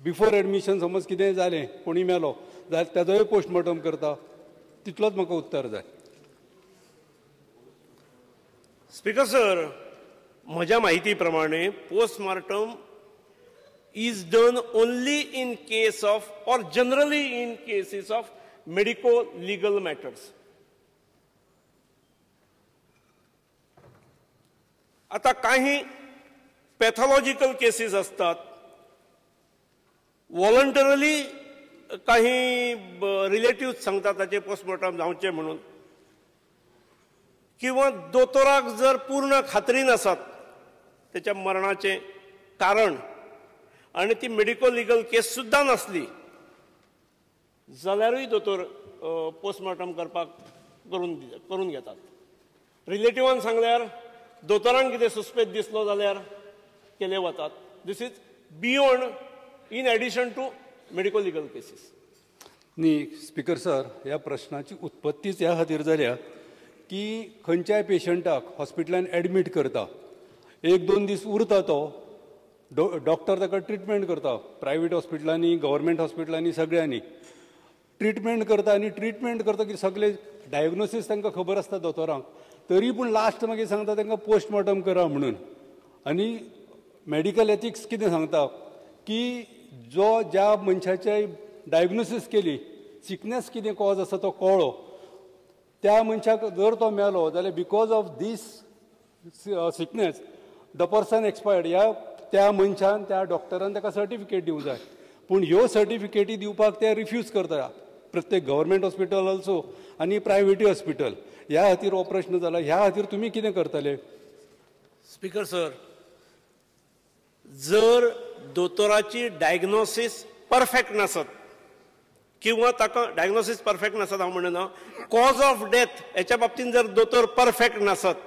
Before admission समज कितेंय जालें, कोणी मेलो जाल्यार तेजोय पोस्टमॉर्टम करता? तितलोच म्हाका उत्तर जाय. स्पीकर सर, म्हज्या म्हायती प्रमाणे postmortem is done only in case of or generally in cases of medico legal matters. आता काही पॅथॉलॉजिकल केसीस असतात, वॉलंटरली काही रिलेटिव्ह सांगतात ताचे पोस्टमॉर्टम जावचे म्हणून, किंवा दोतोराक जर पूर्ण खात्री नासत त्याच्या मरणाचें कारण आनी ती मेडिको लिगल केस सुद्दां नासली जाल्यारूय दोतोर पोस्टमॉर्टम करपाक करून घेतात. रिलेटिवान सांगल्यार, दोतोरांक कितें सुस्पेत दिसलो जाल्यार केले वतात. This is beyond in addition to medico legal cases. न्ही स्पीकर सर, ह्या प्रश्नाची उत्पत्तीच ह्या खातीर जाल्या की खंयच्याय पेशंटाक हॉस्पिटलान एडमीट करता, एक दोन दीस उरता तो, डॉक्टर ताका ट्रिटमेंट करता, प्रायवेट हॉस्पिटलांनी, गव्हर्मेंट हॉस्पिटलांनी, सगळ्यांनी ट्रिटमेंट करता आनी ट्रिटमेंट करता की सगळे डायग्नोसीस तांकां खबर आसता दोतोरांक, तरी पूण लास्ट मागीर सांगता तांकां पोस्टमॉर्टम करा म्हणून. आनी मेडिकल एथिक्स कितें सांगता की जो ज्या मनशाचे डायग्नोसीस केली, सिकनेस कितें कॉज आसा तो कळ्ळो, त्या मनशाक जर तो मेलो जाल्यार because of this sickness the person expired, ह्या त्या मनशान त्या डॉक्टरान ताका सर्टिफिकेट दिवंक जाय. पूण ह्यो सर्टिफिकेटी दिवपाक ते रिफ्यूज करता, प्रत्येक गव्हर्मेंट हॉस्पिटल ऑल्सो आनी प्रायवेटूय हॉस्पिटल. ह्या खातीर हो प्रश्न जाला. ह्या खातीर तुमी कितें करतले? स्पीकर सर, जर दोतोराची डायग्नोसीस परफेक्ट नासत किंवा ताका डायग्नोसीस परफेक्ट नासत हांव म्हणना, कॉज ऑफ डेथ हेच्या बाबतींत जर दोतोर परफेक्ट नासत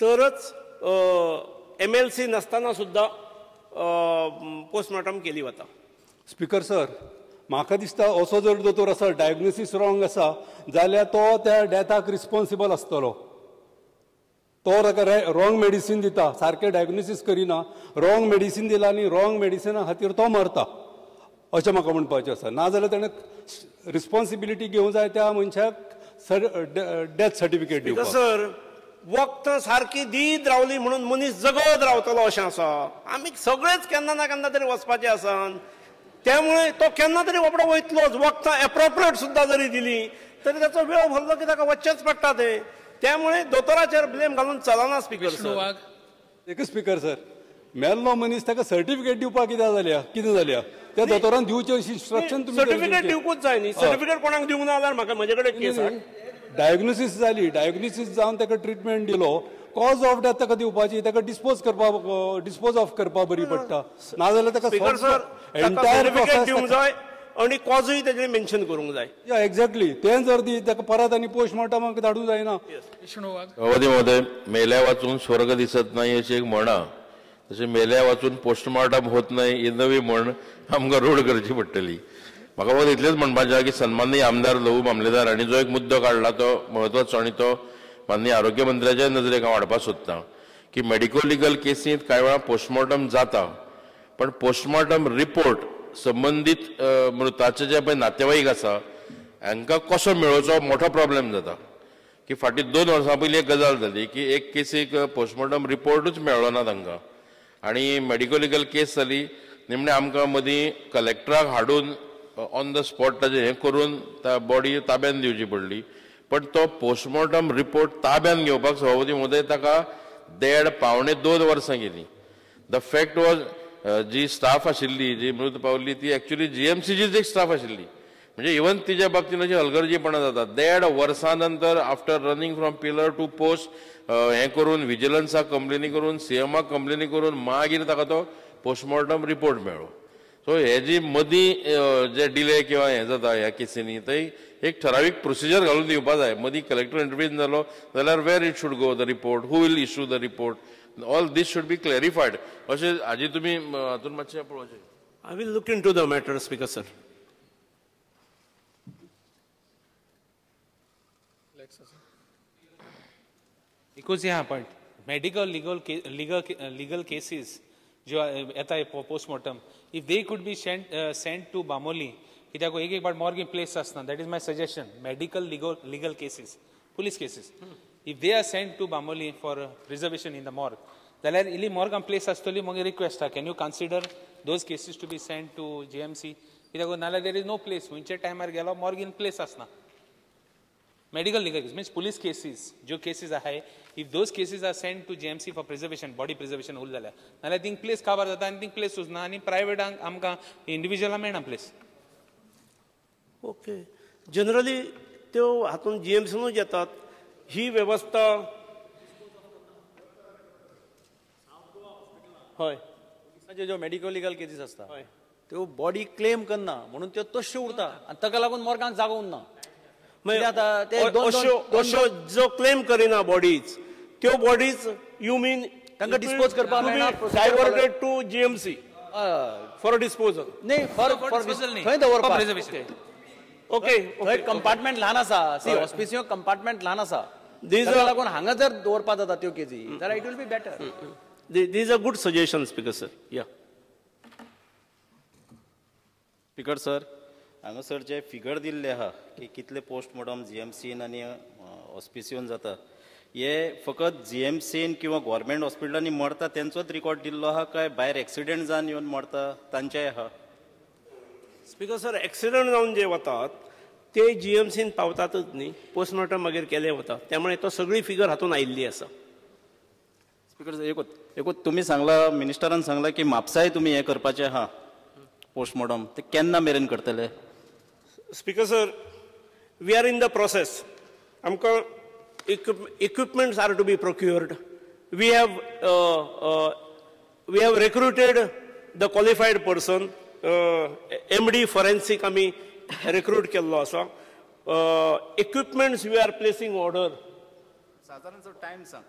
तरच MLC नासतना सुद्दां पोस्टमॉर्टम केली वता. स्पीकर सर, म्हाका दिसता असो जर दोतोर आसा, डायग्नोसीस रॉंग आसा जाल्यार तो त्या डेथाक रिस्पॉन्सिबल आसतलो. तो ताका रॉंग मेडिसीन दिता, सारकें डायग्नोसीस करिना, रॉंग मेडिसीन दिला आनी रॉंग मेडिसिना खातीर तो मरता अशें म्हाका म्हणपाचें आसा. नाजाल्यार ताणें रिस्पॉन्सिबिलिटी घेवंक जाय त्या मनशाक डेथ सर्टिफिकेट दिवपाक. सर, वखदां सारकी दीत रावली म्हणून मनीस जगत रावतलो अशें आसा? आमी सगळेच केन्ना ना केन्ना तरी वचपाचें आसा, त्यामुळे तो केन्ना तरी बाबडो वयतलोच. वखदां एप्रोप्रिएट सुद्दां जरी दिली तरी ताचो वेळ भरलो की ताका वचचेंच पडटा तें. त्यामुळे दोतोराचेर ब्लेम घालून चलना. स्पीकर सर, एकच स्पीकर सर, मेल्लो मनीस ताका सर्टिफिकेट दिवपाक कित्याक जाल्या, कितें जाल्या त्या दोतोरान दिवचें अशी इन्स्ट्रक्शन तुमी सर्टिफिकेट दिवकूच जाय न्ही. सर्टिफिकेट कोणाक दिवंक ना जाल्यार म्हाका म्हजे कडेन केस. डायग्नोसीस जाली, डायग्नोसीस जावन ताका ट्रिटमेंट दिलो, कॉज ऑफ डेथ ताका दिवपाची, ताका डिस्पोज करपाक, डिस्पोज ऑफ करपाक बरी पडटा. नाजाल्यार ताका एंटायर प्रोसेस दिवंक जाय आनी कॉजूय ताजेर मेन्शन करूंक जाय. या एक्झॅक्टली, तें जर दी ताका परत आनी पोस्टमॉर्टमाक धाडूंक जायना. सभापती महोदय, मेल्या वाचून स्वर्ग दिसत नाही अशी एक म्हण आहा, तशें मेल्या वाचून पोस्टमॉर्टम होत नाही ही नवी म्हण आमकां रूढ करची पडटली. म्हाका फक्त इतलेंच म्हणपाचें आहा की सन्माननीय आमदार लहू मामलेदार हांणी जो एक मुद्दो काडला तो म्हत्वाचो आनी तो माननीय आरोग्य मंत्र्याच्या नजरेक हांव हाडपाक सोदतां की मेडिको लिगल केसींत कांय वेळा पोस्टमॉर्टम जाता, पण पोस्टमॉर्टम रिपोर्ट संबंदीत मृताचे जे पळय नातेवाईक आसा हांकां कसो मेळोवचो मोठो प्रॉब्लेम जाता. की फाटीं 2 वर्सां पयलीं एक गजाल जाली की एक केसीक पोस्टमॉर्टम रिपोर्टूच मेळ्ळो ना तांकां आनी मेडिको लिगल केस जाली. निमणें आमकां मदीं कलेक्टराक हाडून ऑन the spot ताजें हें करून बॉडी ताब्यान दिवची पडली. पण तो पोस्टमॉर्टम रिपोर्ट ताब्यान घेवपाक सभापती महोदय ताका 1.5 1.75 वर्सां गेलीं. The fact was ji staff आशिल्ली जी मृत पावली ती एक्चुअली GMCचीच एक स्टाफ आशिल्ली, म्हणजे इवन तिच्या बाबतीन अशी हलगर्जीपणां जाता. 1.5 वर्सां नंतर after running from pillar to post हें करून विजिलन्साक कंप्लेनी करून CMआक कंप्लेनी करून मागीर ताका तो पोस्टमॉर्टम रिपोर्ट मेळ्ळो. सो हे जी मदीं जे डिले किंवा हें जाता ह्या केसींनी थंय एक ठरावीक प्रोसिजर घालून दिवपा जाय. मदीं कलेक्टर इंटरव्हीन जालो जाल्यार where it should go the report, who will issue the report, all this should be clarified. अशें हाजी तुमी हातून मातशें पळोवचें. I will look into the matter speaker sir. एकूच हें पण मेडिकल लिगल लिगल केसीस ज्यो येता postmortem, if they could be sent to Bambolim, कित्याक एक एक पाट मॉर्गीन प्लेस आसना. That is my suggestion. Medical legal cases, police cases, if they are sent to Bambolim for preservation in the morgue, जाल्यार इल्ली मॉर्गान place आसतली. मागीर रिक्वेस्ट आहा, can you consider those cases to be sent to GMC, कित्याक नाल्यार there is no place. खंयच्या टायमार गेलो मॉर्गीन प्लेस आसना. Medical legal case means police cases, ज्यो केसीस आहाय, if those cases are sent to GMC for preservation, body preservation उरलें जाल्यार, नाल्यार थिंग प्लेस काबार जाता आनी थिंग प्लेस ना आनी प्रायवेटांक आमकां इंडिविज्युअलां मेळना प्लेस. ओके, जनरली त्यो हातून जीएमसीनूच येतात ही वेवस्था. हय, ज्यो मेडिकल लिगल केसीस आसता त्यो बॉडी क्लेम करना म्हणून त्यो तश्यो उरता आनी ताका लागून मॉर्गांक जागो उरना. अश्यो जो क्लेम करिना बॉडीज, त्यो बॉडीज you mean तांकां डिस्पोज करपाक मेळना, diverted to GMC for disposal. न्ही, फॉर थंय दवरपाक. ओके, थंय कंपार्टमेंट ल्हान आसा. सी, हॉस्पिसियो कंपार्टमेंट ल्हान आसा, ताका लागून हांगा जर दवरपाक जाता त्यो केजी जाल्यार it will be better. These are good suggestion, speaker sir. Yeah speaker sir, हांगासर जे फिगर दिल्ले आहा की कितले पोस्टमॉर्टम जीएमसीन आनी हॉस्पिसियोन जाता, हे फकत जीएमसीन किंवा गव्हर्मेंट हॉस्पिटलांनी मरता तेंचोच रिकॉर्ड दिल्लो आहा काय भायर एक्सिडेंट जावन येवन मरता तांचेय आहा? स्पीकर सर, एक्सिडंट जावन जे वतात ते जीएमसीन पावतातच न्ही, पोस्टमॉर्टम मागीर केलें वता, त्यामुळे तो सगळी फिगर हातून आयिल्ली आसा. स्पीकर सर, एकूच तुमी सांगला, मिनिस्टरान सांगला की म्हापसाय तुमी हें करपाचें आहा पोस्टमॉर्टम, ते केन्ना मेरेन करतले? Speaker sir, we are in the process. आमकां equipments are to be procured. We have recruited the qualified person, MD forensic आमी रिक्रूट केल्लो आसा. Equipments we are placing order. सादारण टायम सांग.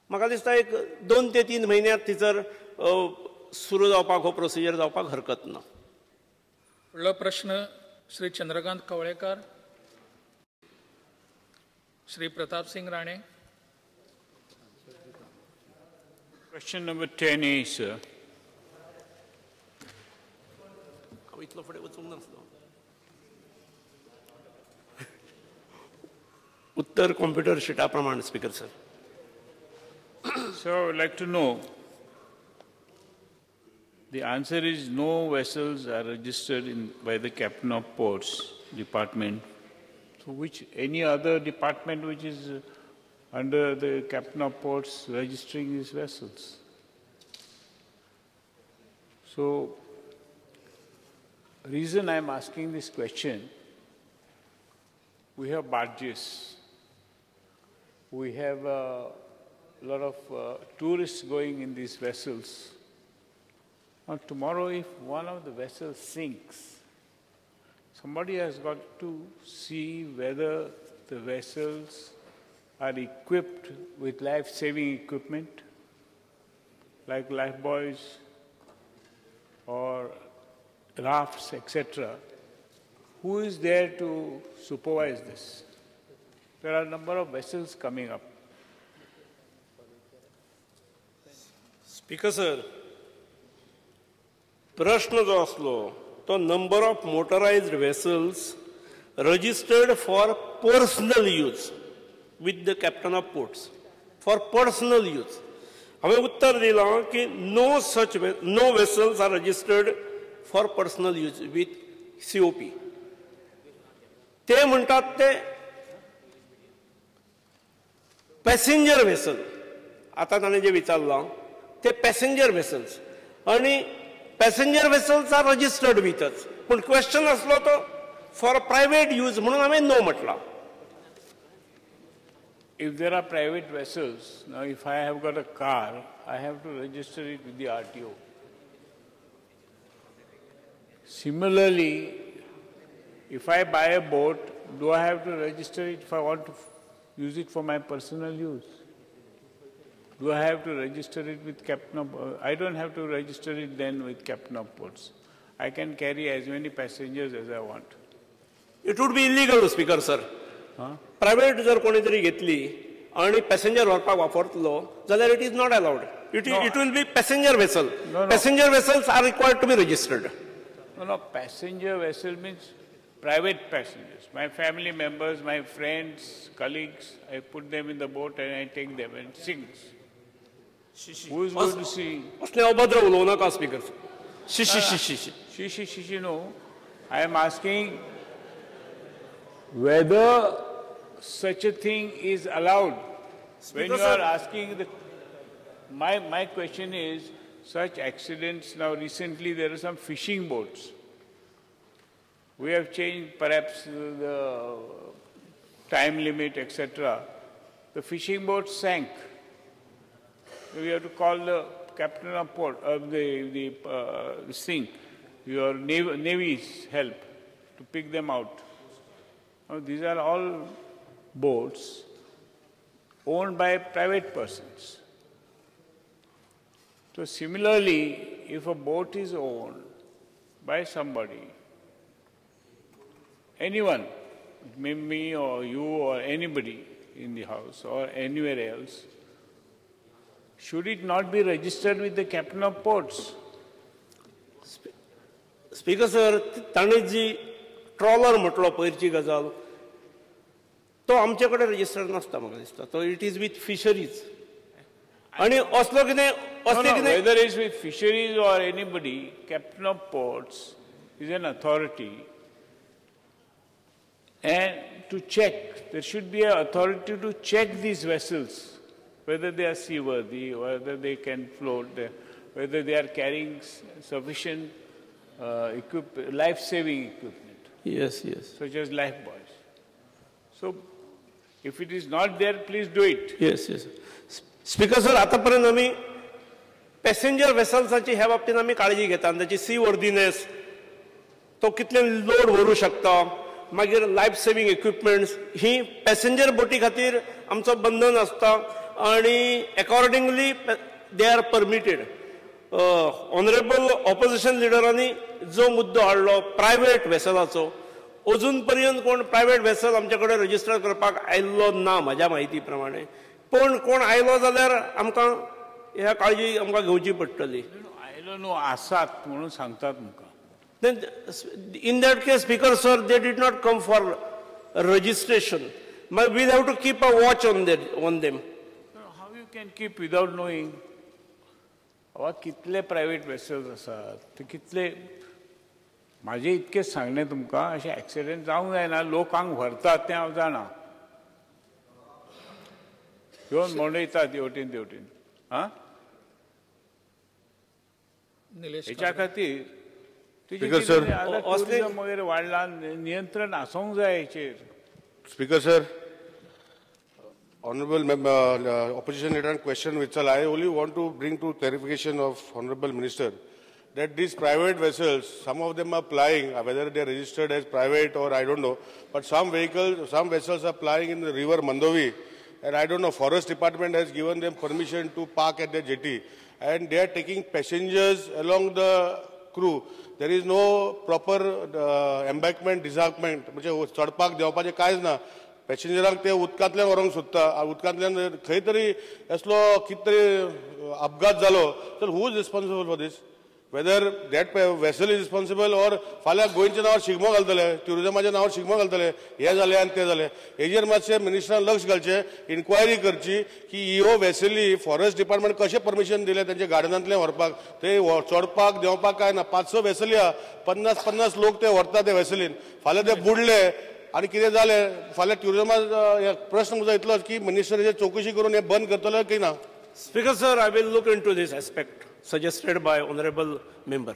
म्हाका दिसता एक 2 ते 3 म्हयन्यांत थंयसर सुरू जावपाक हो प्रोसिजर जावपाक हरकत ना. फुडलो प्रश्न Shri Chandrakant Kavlekar, Shri Pratap Singh Rane. Question number 10A, sir. इतलो फुडें वचूंक नासलो. उत्तर कॉम्प्युटर शिटा प्रमाण, speaker sir. So I would like to know, the answer is no vessels are registered by the Captain of Ports Department. So which any other department which is under the Captain of Ports registering these vessels? So reason I am asking this question, we have barges, we have a lot of tourists going in these vessels. Now tomorrow if one of the vessels sinks, somebody has got to see whether the vessels are equipped with life-saving equipment, like lifebuoys or rafts, etc. Who is there to supervise this? There are a number of vessels coming up. Speaker sir, प्रश्न जो आसलो तो number of motorised vessels registered for personal use with the captain of ports, for personal use. हांवें उत्तर दिलां की no such no vessels are registered for personal use with COP. ते म्हणटात ते पॅसेंजर वेसल. आतां ताणें जें विचारलां ते पॅसेंजर वेसल्स, आनी passenger vessels are registered with us. पूण क्वेश्चन आसलो तो फॉर प्रायवेट यूज म्हणून हांवें no म्हटलां. If there are private vessels, now if I have got a car, I have to register it with the RTO. Similarly, if I buy a boat, do I have to register it if I want to use it for my personal use? Do I have to register it with Captain of... I don't have to register it then with Captain of Ports. I can carry as many passengers as I want. It would be illegal, Speaker, sir. Private जर कोणी तरी घेतली आणि passenger व्हरपाक वापरतलो जाल्यार it is not allowed. It will be passenger vessel. Passenger vessels are required to be registered. No, passenger vessel means private passengers. My family members, my friends, colleagues, I put them in the boat and I take them and sinks. Who is going to see? असले अभद्र उलोवं नाका speaker. She she she she she she she she no. I am asking whether such a thing is allowed. When you are asking the, my question is, such accidents now recently there are some fishing boats. We have changed perhaps the time limit, etc. The fishing boat sank. We have to call the captain of port of the thing, your Navy's help to pick them out. Now, these are all boats owned by private persons. So similarly, if a boat is owned by somebody, anyone, it may be me or you or anybody in the house or anywhere else, should it not be registered with the captain of ports? Speaker sir, ताणें जी trawler म्हटलो पयरची गजाल, तो आमचे कडेन register नासता म्हाका दिसता. तो it is with fisheries. आनी असलो कितें असलें कितें whether it's with fisheries or anybody, captain of ports is an authority. And to check, there should be an authority to check these vessels, whether they are seaworthy, whether they can float, whether they are carrying sufficient life-saving equipment. Yes, yes. Such as life buoys. So, if it is not there, please do it. Yes, yes. Speaker sir, आतापर्यंत आमी passenger वेसल्साची ह्या बाबतींत आमी काळजी घेता आनी ताची सीवर्दीनेस, तो कितले लोड व्हरूं शकता, मागीर लायफ सेव्हिंग इक्विपमेंट्स, ही पॅसेंजर बोटी खातीर आमचो बंधन आसता आनी accordingly they are permitted. Honourable opposition लिडरांनी जो मुद्दो हाडलो प्रायवेट वेसलाचो, अजून पर्यंत कोण प्रायवेट वेसल आमचे कडेन रजिस्टर करपाक आयिल्लो ना म्हाज्या म्हायती प्रमाणे. पण कोण आयलो जाल्यार आमकां ह्या काळजी आमकां घेवची पडटली. आयलो न्हू, आसात म्हणून सांगतात म्हाका. Then in that case, Speaker sir, they did not come for registration. But we'll have to keep a watch on them. How you can keep without knowing? बाबा कितले प्रायवेट वेसल्स आसात ते कितले, म्हाजें इतकें सांगणें तुमकां, अशें एक्सिडंट जावंक जायना, लोकांक व्हरतात तें हांव जाणा, घेवन मोडयतात हेवटेन तेवटेन. आं, हेच्या खातीर टुरिझम वगैरे वाडला, नियंत्रण आसूंक जाय हेचेर. Speaker sir, honourable opposition leader question विचारला. I only want to bring to clarification of honourable minister that these private vessels, some of them are plying, whether they are registered as private or I don't know, but some vehicles, some vessels are plying in the river Mandovi, and I don't know, forest department has given them permission to park at the jetty, and they are taking passengers along the crew. There is no proper embankment, disarmament, म्हणजे चडपाक देंवपाचें कांयच ना. पॅसेंजरांक ते उदकांतल्यान व्हरूंक सोदता, उदकांतल्यान खंय तरी असलो कितें तरी अपघात जालो तर who is responsible for this? Whether that vessel is responsible or फाल्यां गोंयच्या नांवार शिगमो घालतले, ट्युरिजमाच्या नांवार शिगमो घालतले, हें जालें आनी तें जालें. हेजेर मातशें मिनिस्टरान लक्ष घालचें, इन्क्वायरी करची की ह्यो वेसली फॉरेस्ट डिपार्टमेंट कशें परमिशन दिलें तेंच्या गार्डनांतल्यान व्हरपाक, ते चडपाक देंवपाक काय ना. 5-6 वेसली आहा, 50-50 लोक ते व्हरता ते वेसलीन, फाल्यां ते बुडले आनी कितें जालें फाल्यां ट्युरिजमा प्रश्न म्हजो इतलोच की मिनिस्टर हेजेर चवकशी करून हें बंद करतले की ना. Speaker sir, I will look into this aspect suggested by honorable member.